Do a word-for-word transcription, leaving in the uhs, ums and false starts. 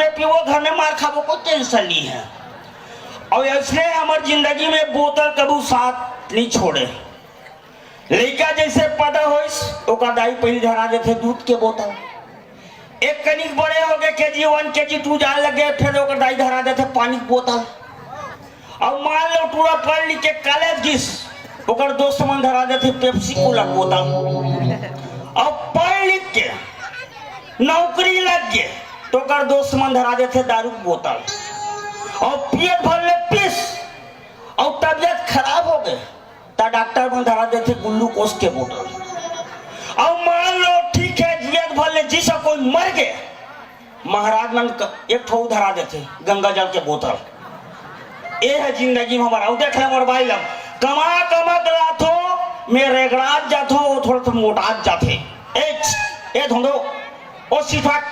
पीबो, घर में मार खाबो, कोई टेंशन नहीं है। और इसने हमर जिंदगी में बोतल कभू साथ नहीं छोड़े। लइका जैसे पैदा होइस, ओकर दाई पहली धरा देथे दूध के बोतल। एक कनिक बड़े हो गए, केजी वन, केजी टू जाए लगे, फिर ओकर दाई धरा देथे पानी के बोतल। अब मान लो टूरा पढ़ लिख के कॉलेज गिस, ओकर दोस्त मन धरा देथे पेप्सी कोला के बोतल। अब पढ़ लिख के नौकरी लग गए, तो ओकर दोस्त मन धरा देथे दारू के बोतल। और पियत भर ले पीस, और तबियत खराब हो गए, त डॉक्टर मन धरा देथे ग्लूकोज के बोतल। अब मान लो ठीक है, जियत भर ले जिस कोई मर गए, महाराज मन क-, एक ठो धरा देथे गंगा जल के बोतल। ए है जिंदगी में हमारा। अउ देख ले मोर भाई ला, कमा कमा के लाथो, मैं रेगड़ात जाथो, वो थोड़ा सा मोटात जाथे। ए, ए धोंधो, ओ सिफाट,